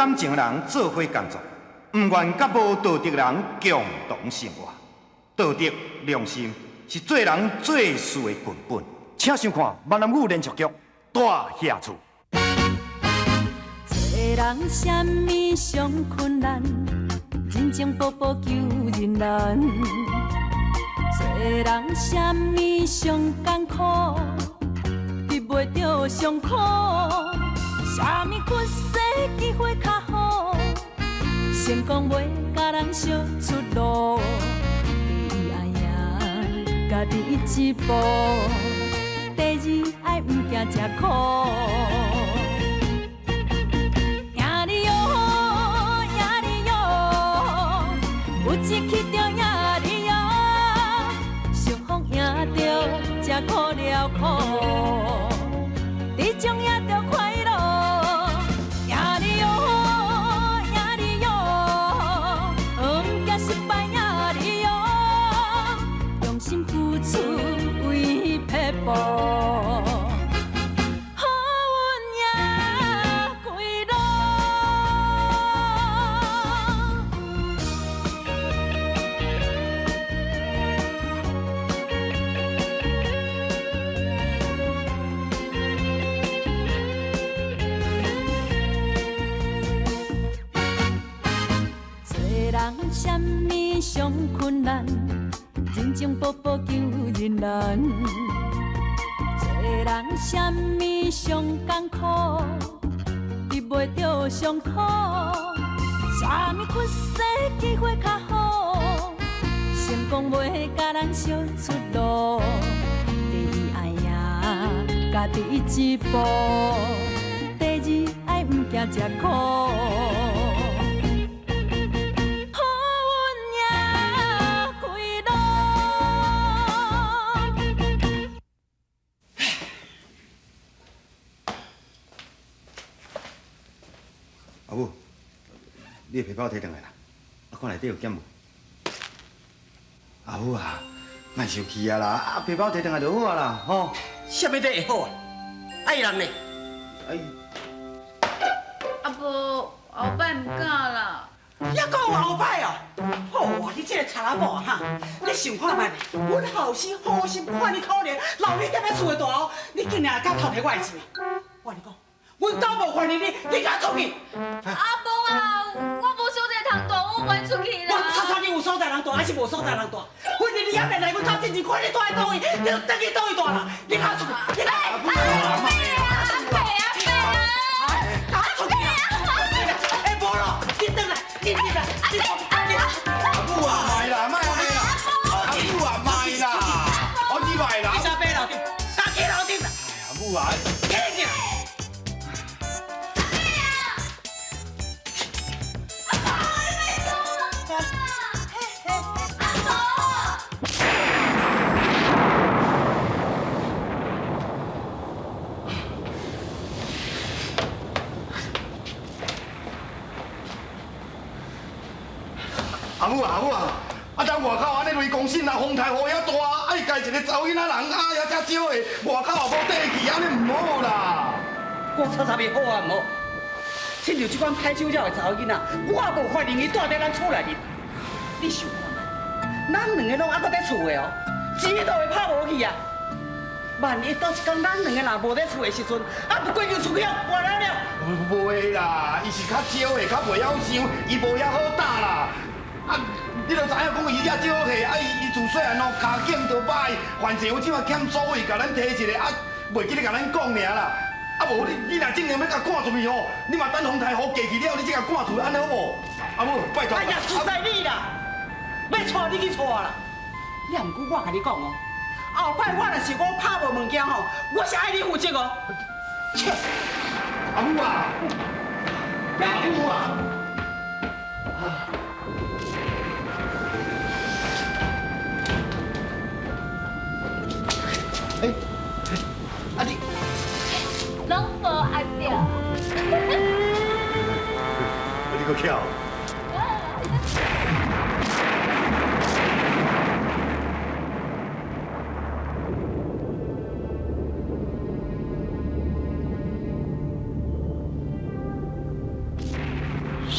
感情的人做伙工作，毋願佮無道德人共同生活。道德良心是做人做事的根本。請收看閩南語連續劇《大額厝》。做人啥物上困難？人情步步求人難。做人啥物上艱苦？得袂著上苦。啥物屈世機會較好？成功袂共人相出路。第一愛贏家己一步，第二愛毋驚食苦。贏你喲，贏你喲，有志氣就贏你喲，想風贏著才苦了苦，這種贏著快樂。贏你喲，贏你喲，毋驚失敗贏你喲，用心付出為撇步。好運贏歸路。做人啥物上困難？人情步步求人難。做人啥物上艱苦？得袂著上苦。啥物屈世機會較好？成功袂共人相出路。第一愛贏家己一步，第二愛毋驚食苦。好運贏歸路。阿母，你的皮包提轉來啦，啊，看內底有減無？阿母啊，莫生氣啊啦，啊，皮包提轉來就好啊啦，吼。啥物都會好啊？啊伊人呢？哎，阿婆，後擺毋敢啦。猶閣有後擺哦！好啊，你這个賊仔某啊哈！你想看覓？阮後生好心看你可憐，留你踮咧厝的大屋，你竟然會敢偷提我的錢！我共你講，阮兜無歡迎你，你敢出去？阿婆啊，我無所在通蹛，我袂出去啦。我查查你有所在通蹛，還是無所在通蹛？反正你猶未來阮兜進前，看你蹛佇佗位，你就轉去佗位蹛啦！你敢出去？你敢？阿伯啊，阿伯啊，敢出去啊！哎，無咯，你轉來，你轉來，你你。阿母啊，莫啦，莫按呢啦，阿母啊，莫啦，我你莫啦。你啥爬樓頂？家起樓頂啦！阿母啊，起起來！阿母啊，阿母啊，啊，咱外口按呢雷公信啊，風颱雨遐大，啊，伊家一个查某囡仔人，啊，也遮少的，外口也無底氣，按呢毋好啦。我查查袂好啊，毋好。親像這款歹手鳥的查某囡仔，我無歡迎伊蹛佇咱厝內面。你想看覓，咱兩个攏猶閣佇厝的哦，錢都會拍無去啊。萬一倒一工咱兩个若無佇厝的時陣，啊，不過就出去予跋了了。袂啦，伊是較少的，較袂曉想，伊無遐好膽啦。啊，你都知影講伊遮少歲，啊，伊伊自細漢哦，跤頸就歹，凡事有這馬欠所謂，共咱提一下，啊，袂記得共咱講爾啦。啊，無你你若真正欲共趕出去吼，你嘛等風颱雨過去了，你才共趕出去，按呢好無？阿母，拜託。哎呀，實在你啦，欲帶你去帶啦。也毋過我共你講哦，後擺我若是我拍無物件吼，我是愛你負責哦。切，阿母啊，阿母啊。哎，啊你，攏無壓著。你閣巧。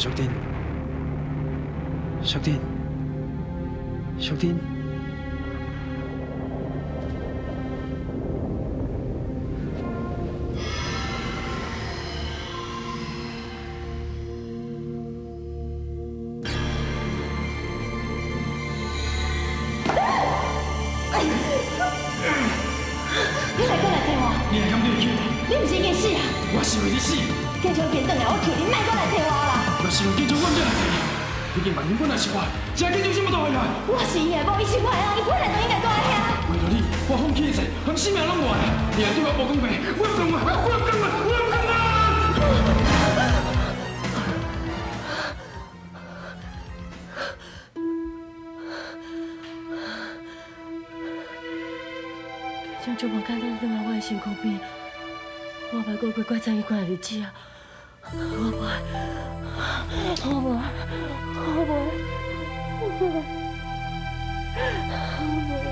淑珍，淑珍，淑珍。你來過來找我。你還敢對去？你毋是已經死啊？我是為你死。繼續變轉來，我求你莫閣來找我啦。若是有繼續，我毋才來找你。畢竟萬英本來是我，這繼續這麼大害。我是伊的某，伊是我的人，伊本來就應該蹛遐。為了你，我放棄一切，連性命攏無愛。你若對我無公平，我毋甘願，我毋甘願，我毋甘願。將就無簡單轉來我的身軀邊，我捌過過怪這彼款的日子啊！我無愛，我無愛，我無愛，我無愛，我無愛。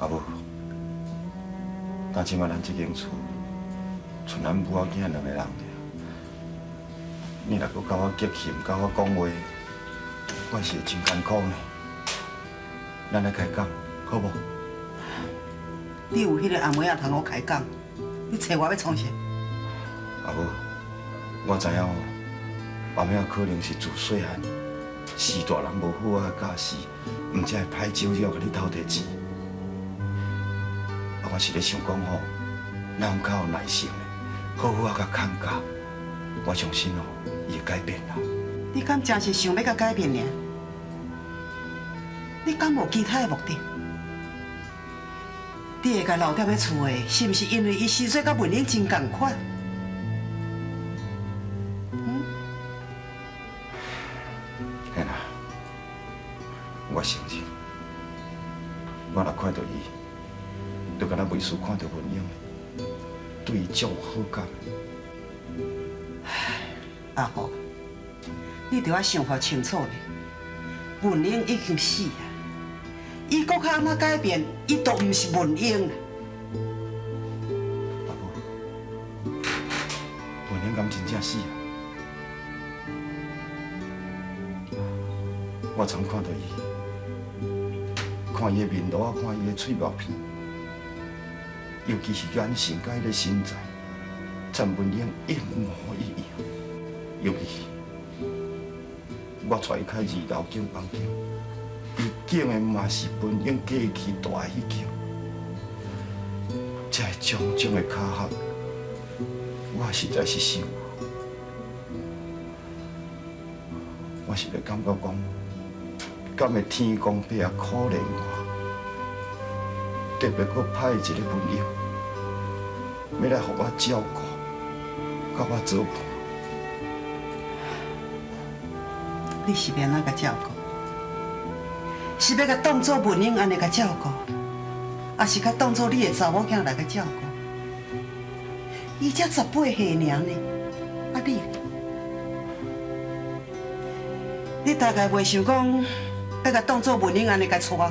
阿母，今這擺咱這間厝，賰咱母仔囝兩個人爾。你若閣共我激氣，佮我講話，我是會真艱苦呢。咱來開講，好無？你有彼个阿妹仔通好開講，你揣我欲創啥？阿母，我知影阿妹仔可能是自細漢，序大人無好仔教示，毋才會歹招惹共你偷提錢。我是咧想講吼，咱較有耐性的，好好仔共勸教，我相信哦，伊會改變啦。你敢真是想欲共改變爾？你敢無其他的目的？你會共留踮咧厝的，是毋是因為伊薪水佮文英真仝款？嗯？嘿啦，我承認，我若看著伊，就敢若袂輸看著文英，對伊足有好感。阿虎，你著愛想予清楚呢。文英已經死啊，伊閣較按怎改變，伊都毋是文英啦。阿母，文英敢真正死啊？我曾看著伊，看伊的面露，看伊的喙目片。尤其是眼神佮彼个身材，陳文英一模一樣。尤其是我帶伊去二樓間房間，伊間的嘛是文英過去住的彼間。這種種的巧合，我實在是想，我實在感覺講，敢會天公伯啊可憐我，特別閣派一个文英，欲來予我照顧，佮我做伴。你是欲按怎共照顧？是欲共當做文英按呢共照顧，抑是共當做你的查某囝來共照顧？伊才18歲爾呢，啊你，你大概袂想講欲共當做文英按呢共娶吼？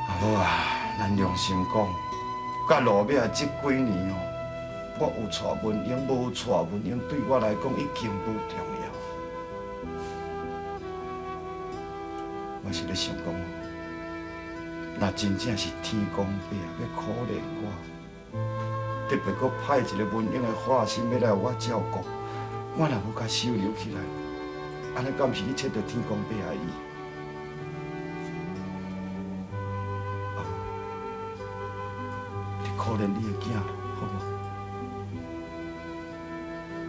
好啊，咱良心講，到落尾這幾年哦，我有娶文英，無娶文英，對我來講已經無重要。我是咧想講，若真正是天公伯啊，欲可憐我，特別閣派一个文英的化身欲來予我照顧，我若無共收留起來，按呢敢是去揣著天公伯的意？可憐你的囝，好無？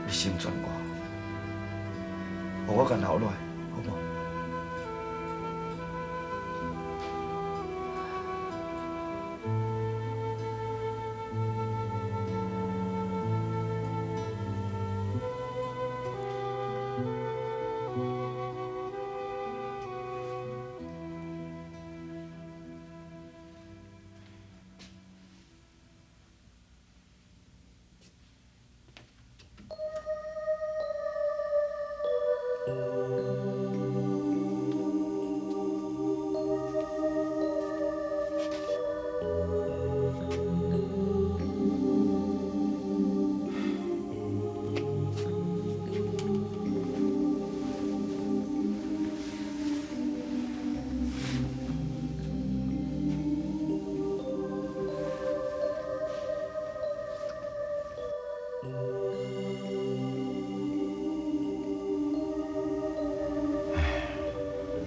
你成全我，予我共留落來，好無？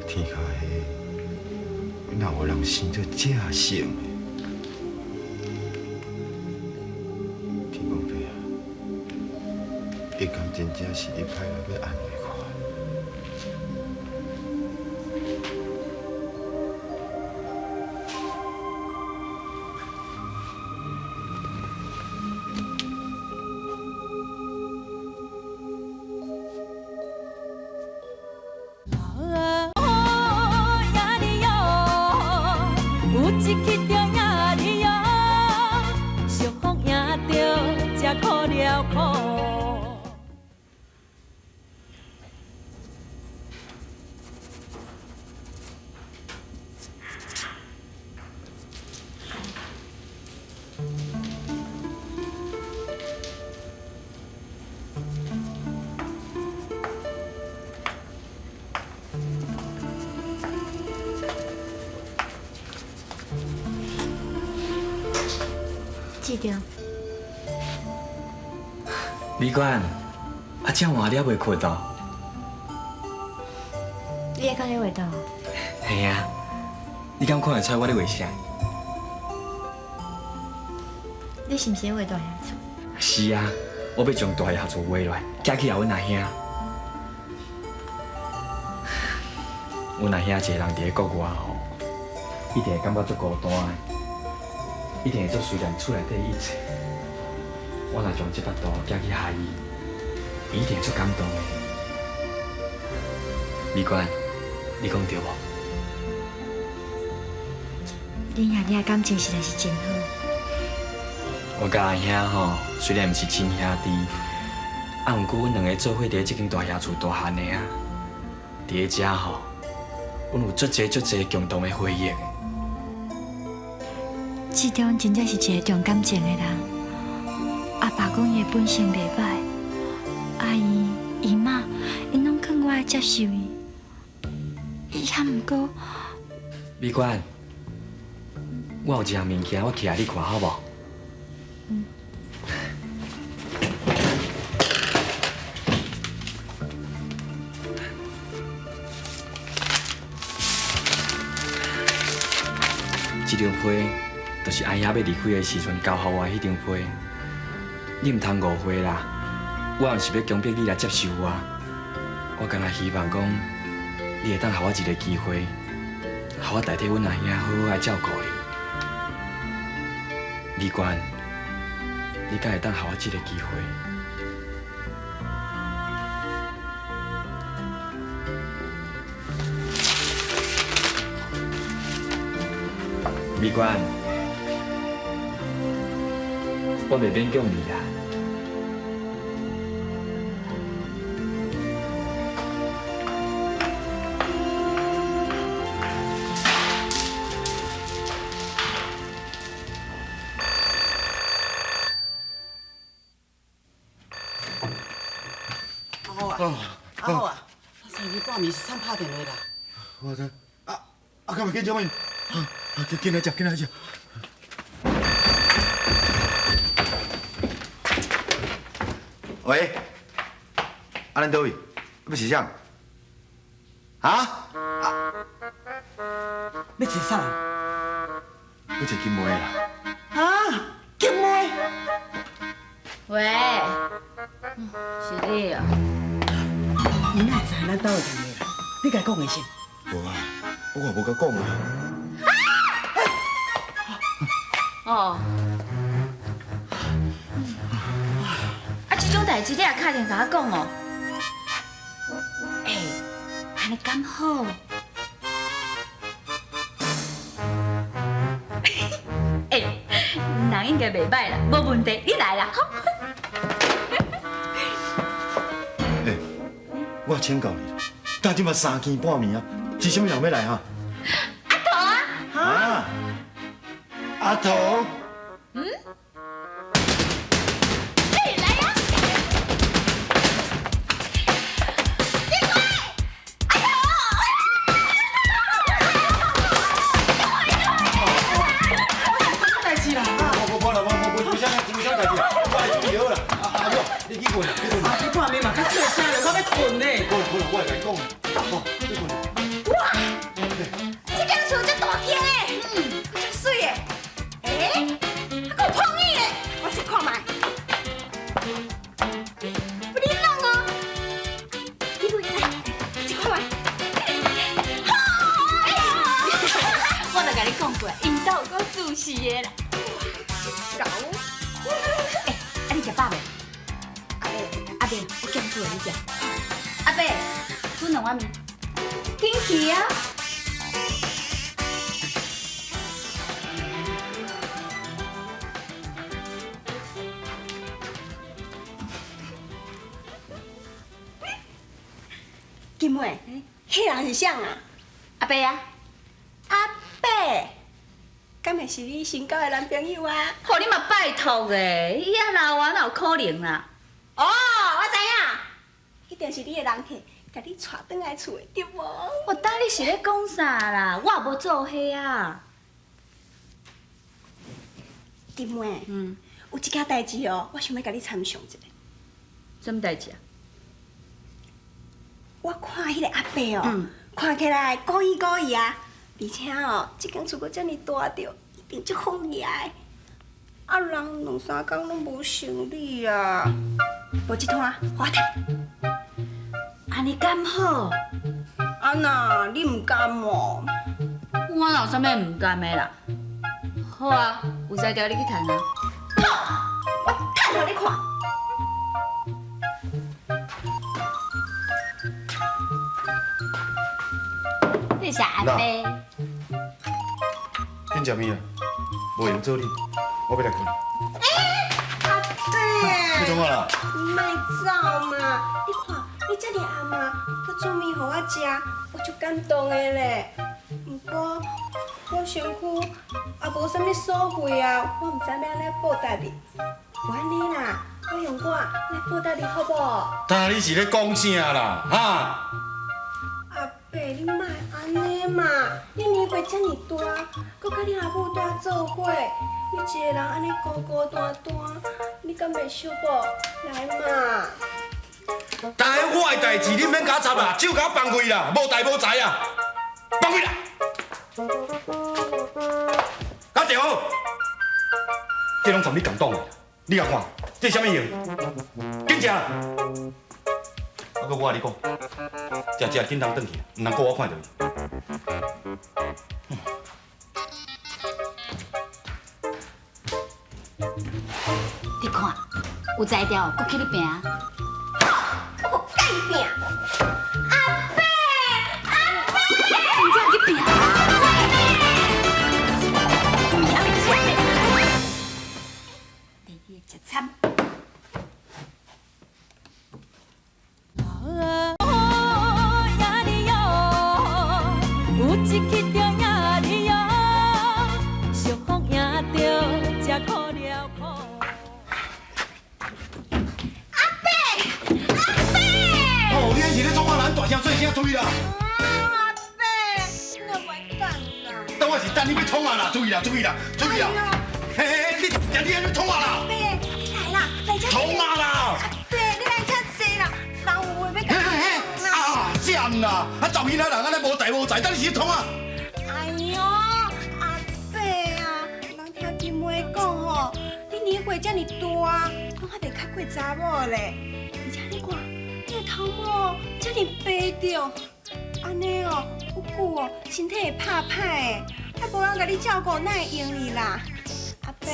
天跤黑，哪有人生做这省的？天公伯啊，伊敢真正是你派来欲安慰我？志中，美娟，啊，这晚你还袂睏哦？你会讲咧画图？嘿啊，你敢看会出我咧画啥？你是毋是咧画大侠厝？是啊，我欲将大侠厝画落来，寄去予阮阿兄。阮阿兄一个人伫咧国外吼，一定会感觉足孤单的。一定会足思念厝内底一切。我若将这幅图寄去予伊，伊一定会足感动的。美娟，你讲对无？恁兄弟的感情实在是真好。我佮阿兄吼，虽然毋是亲兄弟，啊，毋过阮两个做伙伫咧这间大爷厝大汉的啊，伫咧遮吼，阮有足济足济共同的回忆。志中真正是一个重感情的人。阿爸讲伊的本性袂歹，阿姨、姨妈，𪜶拢劝我爱接受伊。伊也毋过，美娟，我有一项物件，我摕来你看好无？嗯。这张批，就是阿兄欲离开的时阵交予我的彼张批。你毋通误会啦，我毋是欲强迫你来接受我，我干焦希望讲，你会当予我一个机会，予我代替阮阿兄好好来照顾你。美娟，你敢会当予我这个机会？美娟，我袂勉强你啦。阿好啊，阿好啊，上日半暝是啥拍电话啦？我知，啊啊，敢袂紧张的？啊，紧来食，紧来食。喂，啊，咱佗位？欲是啥？啊？欲坐啥人？欲坐金妹啦。啊，金妹。喂，是你啊？伊哪会知咱兜的电话啦？你共伊讲的是？无啊，我嘛无共讲啊。哦。啊，这种代志你也敲电话共我讲哦？欸，按呢敢好？欸，人应该袂䆀啦，无问题，你来啦，好。欸，我请教你，但这马三更半暝啊，是啥物人欲来啊？阿桃啊！啊！阿桃。嗯。你來啊！你快！阿桃！代誌啦！無無啦，無無無啥無啥代誌，我來處理好啦。阿母，你去睏啦，去睏。啊，你半暝嘛較細聲咧，我欲睏咧。睏睏，我會共伊講。好，你睏。哇！這間厝這大間的，嗯，足媠的。欸，還閣有碰椅的，我試看覓。不你弄哦，你不來，試看覓。好，我就共你講過，𪜶兜有夠舒適的啦。狗。欸，啊你食飽未？阿伯，阿伯，我叫厝的你食。阿伯，煮兩碗麵，緊去啊！金妹，彼人是啥啊？阿伯啊。阿伯，敢會是你新交的男朋友啊？予你嘛拜託的，伊遐老啊，哪有可能啦？哦，我知影，一定是你的人客，共你帶轉來厝的，對無？我當你是咧講啥啦？我也無做彼啊。金妹，有一件代誌哦，我想欲共你參詳一下。啥物代誌啊？我看彼個阿伯哦，看起來古意古意啊，而且哦，這間厝閣遮爾大著，一定足好額的。啊，人兩三工攏無生理啊，無這攤我趁。按呢敢好？啊那，你毋甘哦？我哪有啥物毋甘的啦？好啊，有才調你去趁啊。好，我趁予你看。你是阿伯。緊食麵啊，無閒做你，我欲來睏。欸，阿伯。欲創啥啦？你莫走嘛！你看你遮爾暗啊，閣煮麵予我食，我足感動的咧。毋過我身軀也無啥物所謂啊，我毋知欲按怎報答你。無按呢啦，我用我來報答你好無？但你是咧講啥啦？哈？阿伯，你莫按呢嘛！你年歲遮爾大，閣佮你阿母住做伙，你一个人按呢孤孤單單，你敢袂寂寞？來嘛！但係我的代誌，你免共我插啦，手共我放開啦，無代無財啊，放開啦！阿姐好，這攏從你共黨的，你共看，這啥物用？緊食！啊，閣我共你講，食食緊通轉去，毋通閣我看著伊。你看，有才調，閣去咧拚。我閣佮伊拚。阿伯，阿伯，真正去拚。你食惨。有一去着赢你哟，相逢赢著才苦了苦。阿伯，阿伯！哦，你彼是咧创啥？咱大聲細聲注意啦！阿伯，你莫等啦！等我是等你欲創啊啦，注意啦，注意啦，注意啦！嘿嘿嘿，你你按呢創啊啦！阿伯，你來啦，來遮。創啊啦！阿伯，你來遮坐啦，人有話欲共你講啦。啊，賤啦！啊，查某囡仔人按呢無代無誌，等你是創啊！哎喲，阿伯啊，人聽金妹講吼，你年歲遮爾大，攏還袂較過查某咧，而且你看，你的頭毛遮爾白著，按呢哦，有久哦，身體會拍歹的，啊，無人共你照顧，哪會用你啦？阿伯，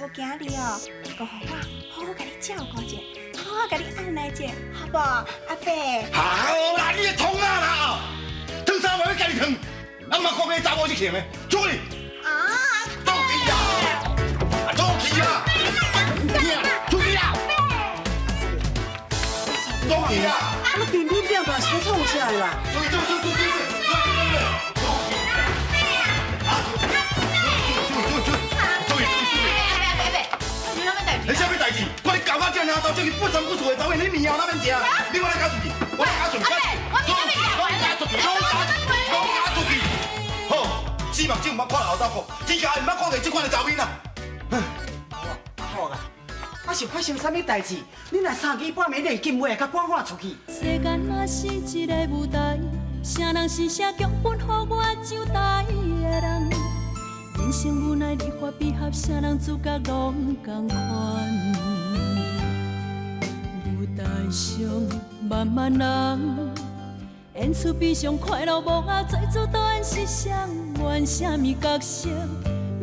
無今日哦，閣予我好好共你照顧一下，好好共你按捺一下，好無？阿伯。好啦，你咧創啊啦！燙衫我欲家己燙，啊嘛看欲查某這型的，出去！啊！出去啦！出去啦！出去啦！出去啦！你乒乒乓乓是咧创啥啦？注意注意注意注意注意注意注意！你啥物代志？我咧搞到这尔，到这去不三不四的查某，你面后哪免食？你我来搞出去，我来搞出去，拢搞出去，拢搞拢搞出去。好，死目睭毋捌看老大婆，天下毋捌看过这款的查某囡仔。阿福啊，啊是发生啥物代志？你若三更半暝连金话，共赶我出去。世间若是一个舞台，啥人是写剧本予我上台的人？人生无奈离合悲合，啥人主角拢仝款。舞台上万万人，演出悲伤快乐幕后，做主导演是谁？演啥物角色？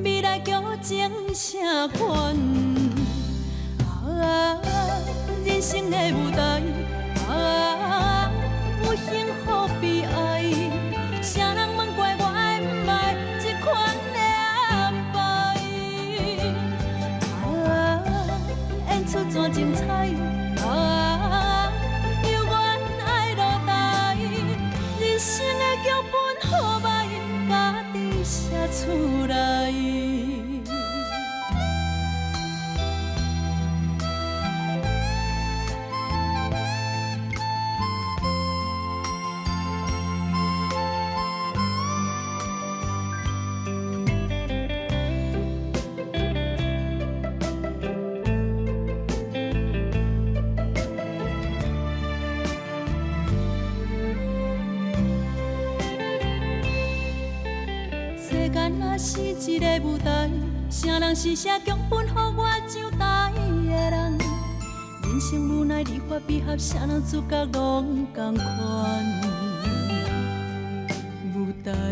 未来剧情啥款？啊，人生的舞台，啊，有幸福悲哀，啥人问过我爱毋爱这款的安排？啊，演出怎精彩？啊，犹原爱落台，人生的剧本好歹，家己写出来。世间若是一个舞台，啥人是写剧本予我上台的人？人生无奈离合悲合，啥人主角拢仝款。舞台。